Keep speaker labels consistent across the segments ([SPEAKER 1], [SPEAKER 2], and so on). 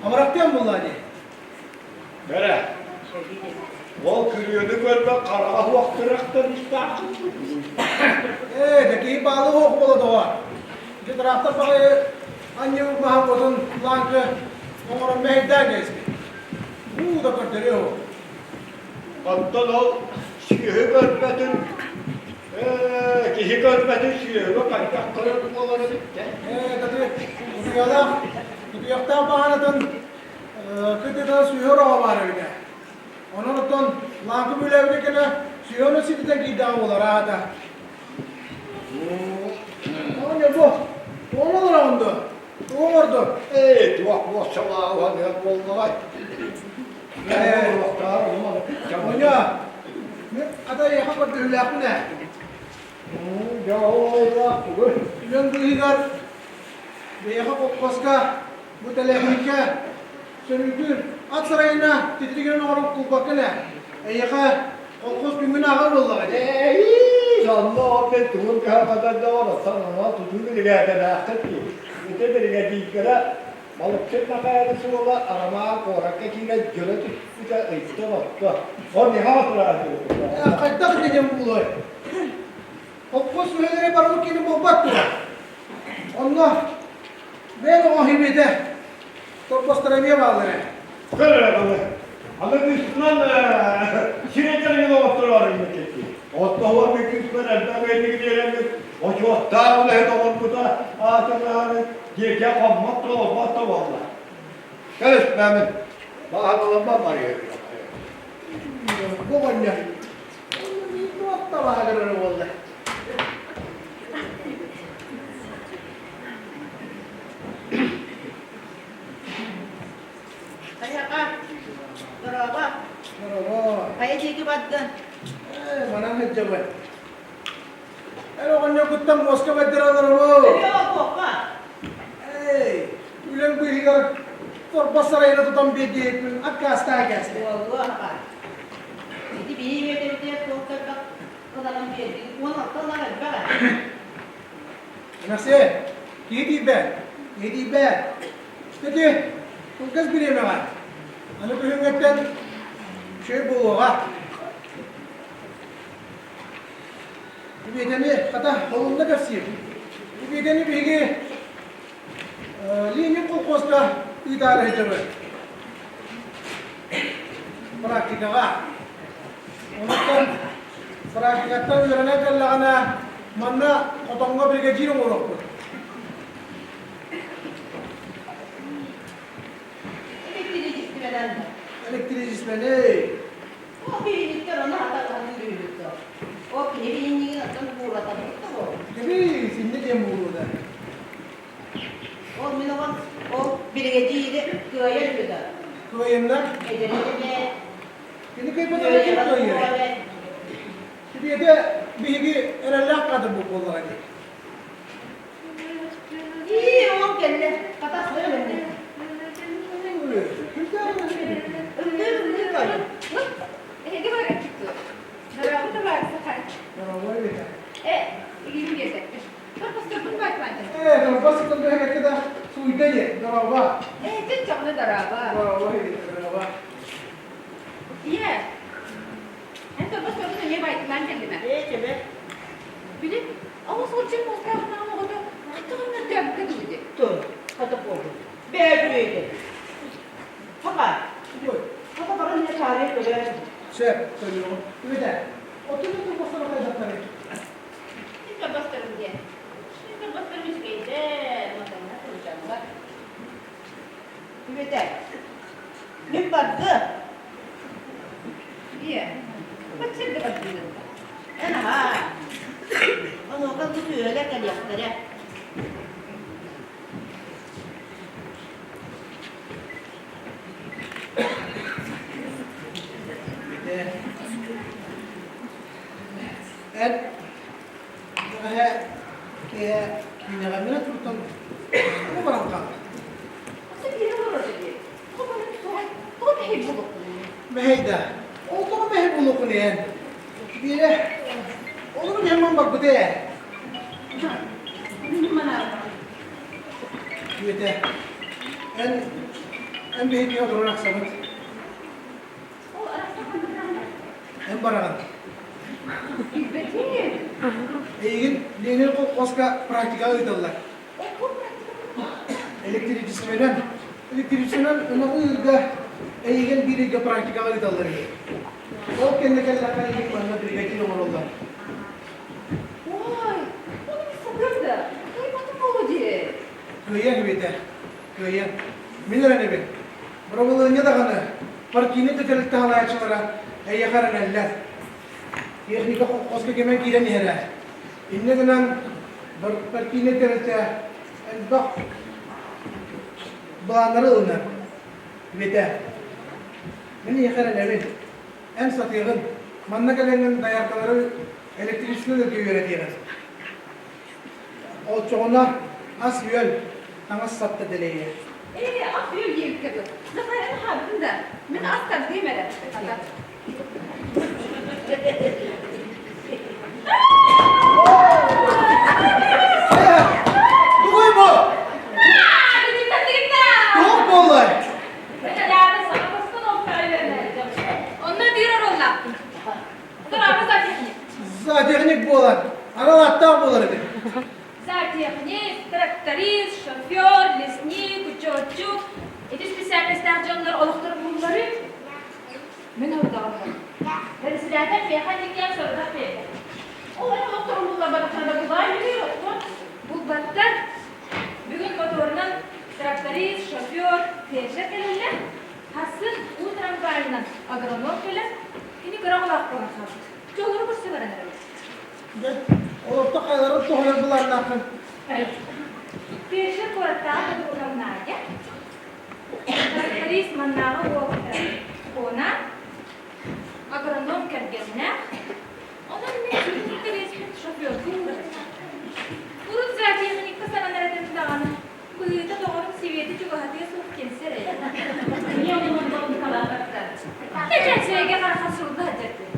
[SPEAKER 1] Амарахтыам буоллаа дии.
[SPEAKER 2] Бэрэ, ол күрүөнү көрбөх хараҕа суох тырахтар истааххын
[SPEAKER 1] Ээ, да киһи баалы суох буола доҕор. Ити тыраахтар баҕайы анньыбыт маһа отун лааҥкы оҥорон мэһэйдээн кэбиспит. Уу да көрдөрүө ол.
[SPEAKER 2] Оттон ол сүөһү көрбөтүн, ээ, киһи көрбөтүн сүөһүгэ хайдах көрөр буолар эбит
[SPEAKER 1] Ээ, таты кутуйалаах, кутуйахтаах баҕанатын кытыта сүөһү ороҕо баар эбитэ. Онон оттон лааҥкы бүлээбитэ кэнэ сүөһү сититэ киирдэҕэ буолар аата. Оҕонньор бу, тоҕо олороҕун дуо? Тугу оҥордуҥ?
[SPEAKER 2] Ээ, туох буолсалаа уһаныах буоллаҕай?
[SPEAKER 1] Оҕонньор, мин хата эйиэхэ көрдөһүүлээхпин ээ.
[SPEAKER 2] Дьэ, ол айылаах тугуй?
[SPEAKER 1] Үлэҥ быыһыгар бэйэҕэ холкуоска бу тэлэһииккэ сөрүүкүүр ат сарайына титиригинэн оҥорон кулбаккын ээ. Эйиэхэ колхоз күҥҥүн ааҕар буоллаҕа дии.
[SPEAKER 2] Эйии, онно ол мен тугун кыһалҕатан да оҥорсон онон тутуу биригээдэлээххит дии. Ити биригэдьиирдэрэ Балыксыт Мэхээлэ суола Арамаан куоракка киирэн дьөлө түспүтэ ыйда отто. Ол миэхэ отураан
[SPEAKER 1] Ээ, хайдах ити диэн буолуой? Холкуос үлэлэрэ барыбыт кини буолбат дуо? Онно бэйэн оҕо химиэтэ торбосторо эмиэ бааллар ээ.
[SPEAKER 2] Көр эрэ балы. Аны кыыспынан сирэйдэрин оҕоттороор инникити. Оттоһуор мин кыыспар элбэх бэйдиги биэрэммит, очуоттаах үлэһит оҕорбута аатырдаары дьиэкэ хоммот да олорбот да буолла. Кэлиспэмин. Баһаналарбар барыа.
[SPEAKER 1] Бу оҕонньор туох табааҕырара буолла?
[SPEAKER 3] Хайаҕа, дорообо.
[SPEAKER 1] Дорообо.
[SPEAKER 3] Хайа диэки бардын?
[SPEAKER 1] Ээ, манан сылдьабын. Эн оҕонньоргуттан муоска бэрдэрэ олоробун.
[SPEAKER 3] Өлүө буолуохха.
[SPEAKER 1] Эй, үлэҥ быыһыгар торбос сарайына тутан биэрдиэхпин аккаастаан кээстэ.
[SPEAKER 3] Буолуо аҕа. Ити биһи үөтэбитигэр туох да элбэх ыларын биэрдигит. 16 ылар элбэх ээ.
[SPEAKER 1] Эмэхсиэ, киһи тиийбэт, киһи тиийбэт. Ити кылгас бириэмэҕэ аны күһүҥҥэттэн үчүгэй буолуоҕа. Ибиэтэни хата холунна кэпсиир. Ибиэтэни биһиги Ленин колхозка ыытаары сылдьабыт. Практикаҕа. Онуттан практикаттан үөрэнэн кэллэҕинэ манна хотоҥҥо биригэдьиир оҥоруохпут.
[SPEAKER 3] Электричествэнэн.
[SPEAKER 1] Электричествэни.
[SPEAKER 3] Ол биһиниттэр ону хатаҕалыыр үһү Ол киһи биһиннигин оттон буурата буо.
[SPEAKER 1] Кэби синни диэн буолуода.
[SPEAKER 3] Ол мин оҕом ол биригэдьиири кыайар үһү да.
[SPEAKER 1] Кыайыннар?
[SPEAKER 3] Эдэрэ эбээт.
[SPEAKER 1] Кини кыайбатаҕа ким кыайар? Сибиэтэ биһиги эрэллээх кадр буоллаҕа дии.
[SPEAKER 3] Ии, оҕом кэллэ. Хатас өлөннө. Ыллыыр, ыллыыр тоойум.
[SPEAKER 4] Эһиги бараччыктыы. Дорообо табаарыстар.
[SPEAKER 1] Дорообо эбитэ.
[SPEAKER 4] Э, игин биэрбэппин. Торбосторбун байтмантын.
[SPEAKER 1] Э, торбос сытан түһэккэ да сууйда дии. Дорообо.
[SPEAKER 4] Э, чөччөҕүнэ дорообо.
[SPEAKER 1] Дорообо эбитэ, дорообо.
[SPEAKER 4] Ийэ, эн торбосторгун эмиэ байтылаан кэллимэ.
[SPEAKER 3] Ээ, чэбэ.
[SPEAKER 4] Били, оҕус уолчун муостааҕынан оҕото хаттаҕын мөлтөөбүккэ дылы дии.
[SPEAKER 3] Тыл, хата буолбут. Бэйэ Папа, папа баран иһэ таарыйа көрөөр.
[SPEAKER 1] Сөп, көрүөҕүм. Үбүтэ, отун торбостору хайдахтарый?
[SPEAKER 4] Мин торбосторум диэн. Мин торбосторум үчүгэйдэр, матанна сылдьаллар.
[SPEAKER 3] Үбүтэ, мин барды.
[SPEAKER 4] Ийэ, бачча да бардыгын.
[SPEAKER 3] Эн аһаа. Онуоха бу сүөһүлэр кэлиэхтэрэ.
[SPEAKER 1] Эн бэҕэһээ киэһэ киинэҕэ мин туртан тоҕо баран хаалла?
[SPEAKER 4] Оттон киһи олорор дии. Тоҕо баран суоҕай? Тоҕо мэһэй буолуоххунуй?
[SPEAKER 1] Мэһэй да. Ол тоҕо мэһэй буолуоххунуй эн? Биэрэ, олору иһэн барбыта ээ.
[SPEAKER 4] Мин манаабатым.
[SPEAKER 1] Үөтэ, эн. Эн эн биһиги олорор арахсабыт.
[SPEAKER 4] Ол арахсар ханнык
[SPEAKER 1] Эн бараҕын.
[SPEAKER 4] Билбэтим.
[SPEAKER 1] Эйигин Ленин колхозка практикаҕа ыыталлар.
[SPEAKER 4] Ол туох практика?
[SPEAKER 1] Электричествонан электричествонан ынаҕы ыырга эйигин биир ыйга практикаҕа ыыталлар үһү. Ол кэннэ кэллэххэ эйигин манна бригадир оҥороллор.
[SPEAKER 4] Ой, ону мин сатыам да, кыайбатым буолуо дии.
[SPEAKER 1] Кыайан үбэтэ, кыайан. Мин эрэнэбин. Бырабылыанньа даҕаны, партийнай да тэрилтэ салайааччылара эйиэхэ эрэнэллэр. Техника холкуоска кэмэ киирэн иһэрэ. Инньэ гынан партийнай тэрилтэ элбэх былааннары ылынар. Үбэтэ. Мин эйиэхэ эрэнэбин. Эн сатыаҕын. Манна кэлэҥҥин дояркалары электрическэй ыарга үөрэтиэҕин. Оччоҕуна ас-үөл, таҥас-сап да дэлэйиэ.
[SPEAKER 4] Ээ, ас-үөл диэбиккэ дылы. Захар эн аһаабытын да, мин ас тардыым эрэ. Хата.
[SPEAKER 1] Тугуй бу? Туох буоллай?
[SPEAKER 4] Онно биир оруоллаахпын. Тураабы зоотехник.
[SPEAKER 1] Зоотехник буолар. Анал ааттаах буолар эбит.
[SPEAKER 4] Зоотехник, тракторист, шофер, лесник, учетчук. Ити специальностаах дьоннор олохторун буллары мин ордоҕум. Председатель миэхэ диэн сорудах биэрдэ. Ол эн олохторун булларбатахтарына булбаай Булбаттар. Бүгүн моторунан тракторист, шофер, фельдшер кэлэллэр. Сарсын уу трамвайынан агроном кэлэн, кини кыра оҕолоох буолан хаалбыт. Дьоллору көрсө баран эрэбит.
[SPEAKER 1] Дьэ, олорто хайаларын тоһуйар былааннааххын?
[SPEAKER 4] Фельдшер куораттааҕы Надя, тракторист маннааҕы уол Кона, агроном кэргэннээх, Онон мин сүрүн интэриэспин шофердуу уурабын. Урут зоотехникка сананар этим даҕаны, быһыыта доҕорум Сибиэти чугаһатыа суох кэлсэр ээ.
[SPEAKER 5] Эмиэ оннун халаабаттар.
[SPEAKER 4] Кэчээччэйгэ харахха сурулла сылдьардыы.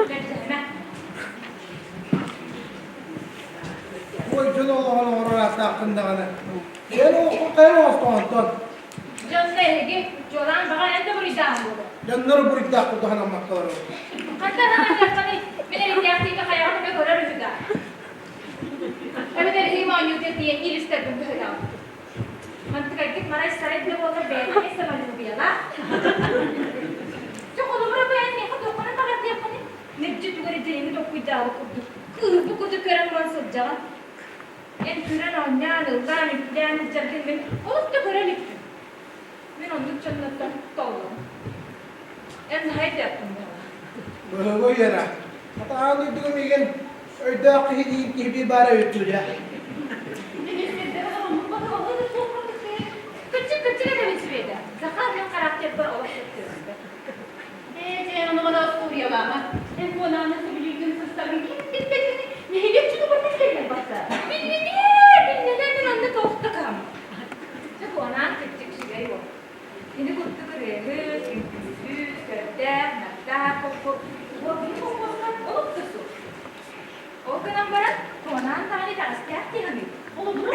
[SPEAKER 4] Мэлдьэһимэ.
[SPEAKER 1] Ой, дьон олоҕун оҥорор ааттааххын даҕаны. Эн олоххун хайа оҥостон онтон?
[SPEAKER 4] Дьонно эһиги чуолаан баҕар эн да буруйдааҕын буолуо.
[SPEAKER 1] Дьоннор буруйдаах курдук санаммаккалар ол.
[SPEAKER 4] Хантан сананыаххыный? Мин эрэйдээхтиигэ хайаҕын эмэ көрөр үһү да. Эбэтэр иһим оонньуутугар тиийэн илистэрбин быһыылаах. Мантыкайдык марай сарай да буоллар бэйэтэ самолюбиялаах. Дьэ холобура бу эн миэхэ туоххунан баҕардыаххыный? Мэлдьи тугу эрэ дьайыҥы толкуйдаабыт курдук, кыыһырбыт курдук көрөн баран сылдьаҕын. Эн күрэн оонньоон, ыллаан, үҥкүүлээн сылдьаргын мин олох да көрө иликпин. Мин оннук дьоннортон толлобун. Эн наһаа өйдөөххүн буолла.
[SPEAKER 1] Быһыгы үөрэ. Хата аан дойдуга миигин өйдөөх киһи диир киһи биир баара эбит дуу дьэ.
[SPEAKER 4] Кырдьык, кырдьык этэбин Света. Захар мин характербар олох сөп түбэспэт.
[SPEAKER 5] Ээ, дьэ, ону маны остуоруйалаама. Эн куонааны сөбүлүүргүн сыстаргын ким билбэтин нэһилиэк дьоно барыта билэллэр барыта.
[SPEAKER 4] Биллинээ, биллинээ, мин онно туох да кыһаммат. Дьэ, куонаан кырдьык үчүгэй уол. Кини курдук ырыаһыт, үҥкүүһүт, көрдөөх, нардаах холку уол холкуоска олох да суох. Ол гынан баран, куонаан даҕаны итэҕэстээх дии саныыбын. Холобура,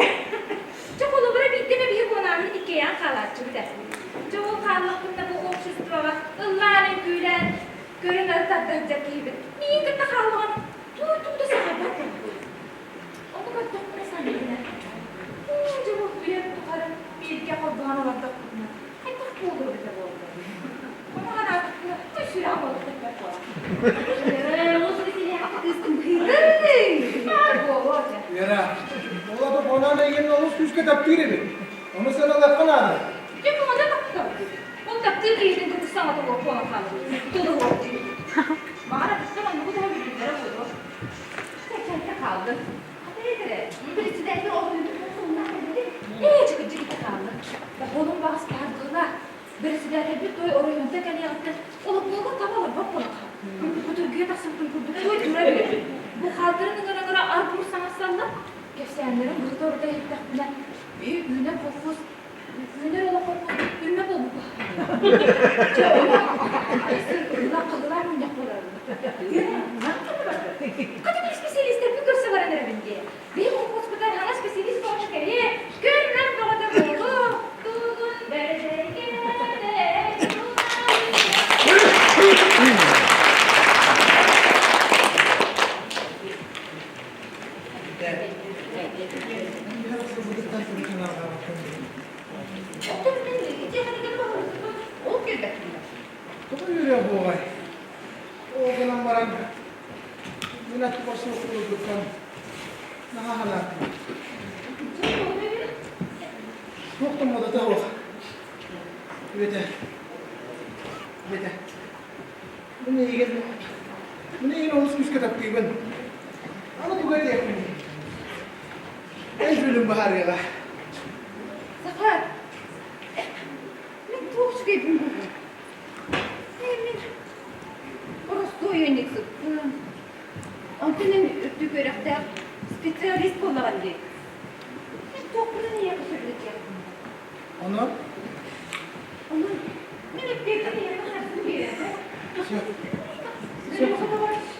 [SPEAKER 4] чэ, холобура биирдэ эмэ биһи куонааммыт иккиэйэҕин хаалааччыбыт ээ. Дьэ, ол хааллахпытына бу обществоҕа ыллаан-үҥкүүлээн, көрү-нары тарда сылдьар киһибит миигин кытта хааллаҕына туу-туу да саҥарбат буолбут. Ону көрдөхпүнэ саныыбын уу, дьэ бу үйэм тухары бииргэ холбоһон олордохпутуна хайдах буолуо эбитэ буолла. Ону санаатахпына, ой, сүрэҕим олох тэппэт буолар.
[SPEAKER 5] Ээ, ол силиһээхти кыыстын
[SPEAKER 4] Баар буолуо дьэ.
[SPEAKER 1] Вера, ол ата Куонаан эйигин олус күүскэ таптыыр эбит. Ону сыаналыахха наада.
[SPEAKER 4] Дьэ, куона таптыыр. Ол таптыыр киһитин кытта саҥата суох буолан хаалбыт. Тулуһуох диир. Баҕар атыттар оннугу да билэллэрэ буолуо. Чэ, хааллын. Хата этэрэ, председатель оҕонньор суолунан кэлбити. Ээ, чыкырдьык ити хааллын. Бохуолум баҕас баар быһыылаах. Председателбит той оройуонтан кэлиэҕиттэн олоппуолга таба олорбот буолан хаалбыт. Кутургуйа тахсыбытын курдук той тура биэрэр. Бухгалтерын ыҥыра-ыҥыра ар-бур саҥарсаллар. Кэпсээннэрин быһыта-орута иһиттэхпинэ, биһи үүнэр колхоз үүнэр олох колхоз үүммэ буолбут Чэ, ону ылла мунньах буолар. Хата мин специалистэрбин көрсө баран эрэбин дии. Биһи колхозпутар хаҥас специалист бөҕөтө кэлиэ, көр-нар бөҕөтө буолуо.
[SPEAKER 1] оһуоҕай. Ол гынан баран мин аттыбар суох буолбуттан наһаа санаатым. Туох да муодата суох. Үөтэ. Үөтэ. Мин эйигин, мин эйигин олус күүскэ таптыыбын. Аны тугу этиэхпиний? Эн дьүүлүн быһаарыаҕа.
[SPEAKER 4] Захар, мин туох үчүгэйбин буллум. Мин боростуой ыанньыксыппын. Онтон эн үрдүк үөрэхтээх специалист буоллаҕын дии. Мин туохпунан эйиэхэ сөбүлэтиэхпин.
[SPEAKER 1] Онон?
[SPEAKER 4] Онон мин эппиэппин эйиэхэ харсын биэрэрбэр.
[SPEAKER 1] Сөп. Сөп.